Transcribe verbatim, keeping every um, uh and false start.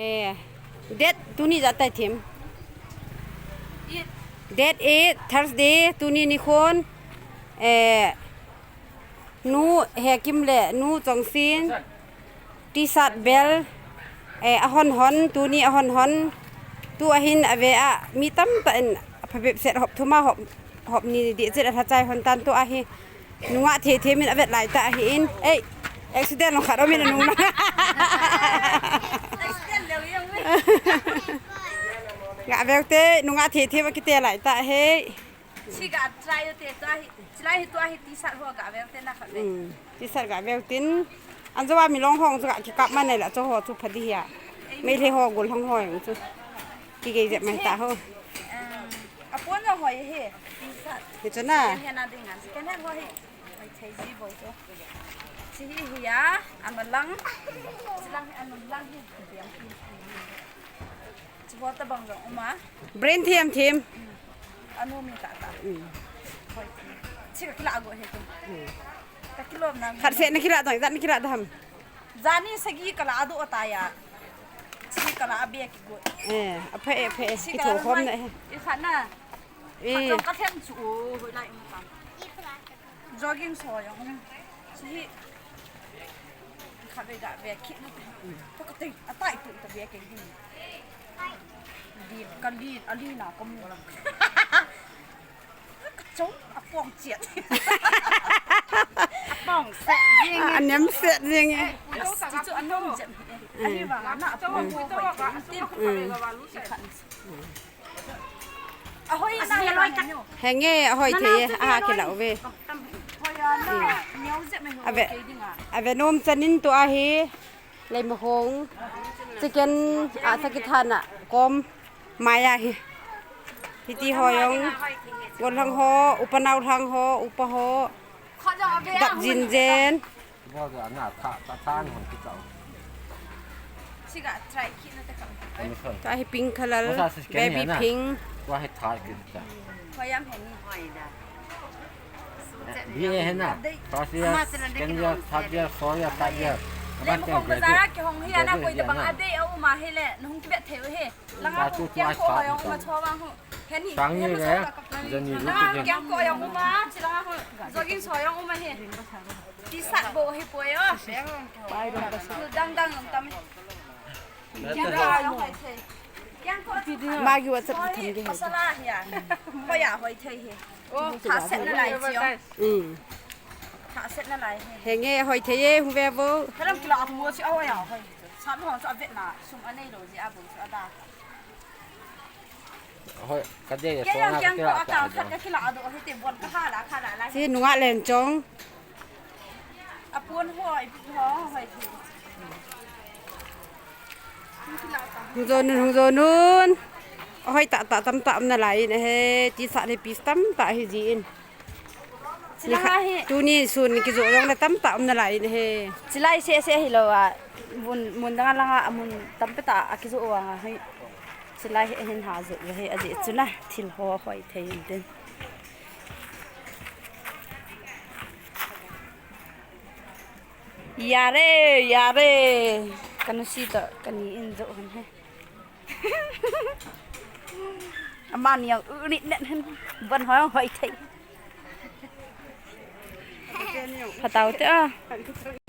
Eh, date tuni ja tai thim. Date eight, Thursday, tuni nikhon. Eh, nu Hekim le nu Chongsin. T-shirt bel. Eh, ahon hon, tuni ahon hon. Tu ahin ave a, mi tamtah in phabep set hop thum a hop, hop ni di chet a lhachai hon tan tu ahi. Nungah thei thei min avet lai ta ahi in. Ei, accident lo khat om in anung na. Accident leo jong ve. Ga veu te, nungah thei thei ma kite lai ta ahi. Si ga try te tu ahi. Chilai hi tu ahi T-shirt ho ga veu te na khat ve. Hmm. T-shirt ga veu tin. An jo wa mi long hong chu ga kikap ma nei la cho ho chu pha di hia. Meitei ho gollhang ho jong chu. Kigei jep mai ta ho. Um, apon jong hoi hi. T-shirt. Hi chu na. Second hand a ding a. Second hand ho hi. Hoi thei ji bou chu. Chi hi hi a, amalang. Chilang hi amalang hi. Chi ho tabang jong um a. Brand thiam thiam. Anu mi ta ta. Hoi thei. Chi ka kila go hi tu. Ka kilom na. Khat se na kila dang, dan kila dam. Jani sagi kala ado ataya. Chi kala abe kigo. Eh, aphe, aphe. Chi kala khom na he. I khat na. Eh. Khat jong ka them chu o, hoi lai um tam. Jogging so jong. Chi. Khat ve ga ve kit na. To ka te, atai tu ta ve ke di. Di ka li, ali na ko mu. Ka chong a pong chiat. A pong set jing. A nem set jing. Chu chu a nom jep. Ani va na a pong ko ko. Ahoi na ya loi ka. Henge, ahoi thei e, aha kila uve. Hoi a na. Neo jep me ho. Ave. Ke dinga. Ave nom chanin tu ahi. Leima hong, chicken a sakithana kom maya hi. Hiti ho jong, gollhang ho, upa naolhang ho, upa ho. Dap jin jen. Bo ga na tha, tha, tha hon ki chao. Siga try ki na ta kam. Ani kon. Ta hi pink color, Mo sa sis ken baby ya na. Pink. Wa hi tha ki ta. Ko yam he ni. Hoi da. Bi e he na. First year, second year, third year, fourth year, five year. Le mo kong bazar ki hong hi ana koi ta bang a dei a uma he le, nung ki bet theu he. Langa hong kiang ko hoi hong uma cho bang hong. He ni. Tang ni le, jani lu ki. Langa kiang ko hoi hong uma, chi langa hong. Jogging so hoi hong uma he. T-shirt bo hi poi o. Dang dang tam. Magi WhatsApp tham ge. Masala hi a. Hoi a hoi thei hi. Tha set na lai chi o. Mm. Tha set na lai hi. Henge hoi thei e, hung ve vo. Tharam kila a hung o chi a hoi a hoi. Sa mi hong chu a vet na, sum a nei lo ji a bo chu a da. Hoi, ka dei, so na ka kila ta. Ka kila do, hiti bon ka hala, khala la. Si nunga len chong. A pon hoi, pi ho, hoi. Hung jo nun, hung jo nun. Hoi ta, ta, tam, tam na lai in, he, T-shirt le piece tam ta hi ji in. Chilanga hi. Tuni sun kijo jong le tamtah um nalai in he. Chilai seh seh hilou a. Mun, mun dang a langa mun tampi tah a kijo vang a hi. Chilai hi hin ha jo hi a ji chuna thil ho hoi thei in tin. Yare, yare. Ka nusi toh, ka ni in jo hin he. Amani jong u rit net hen. Bon hoi hoi thei. Phatau te a.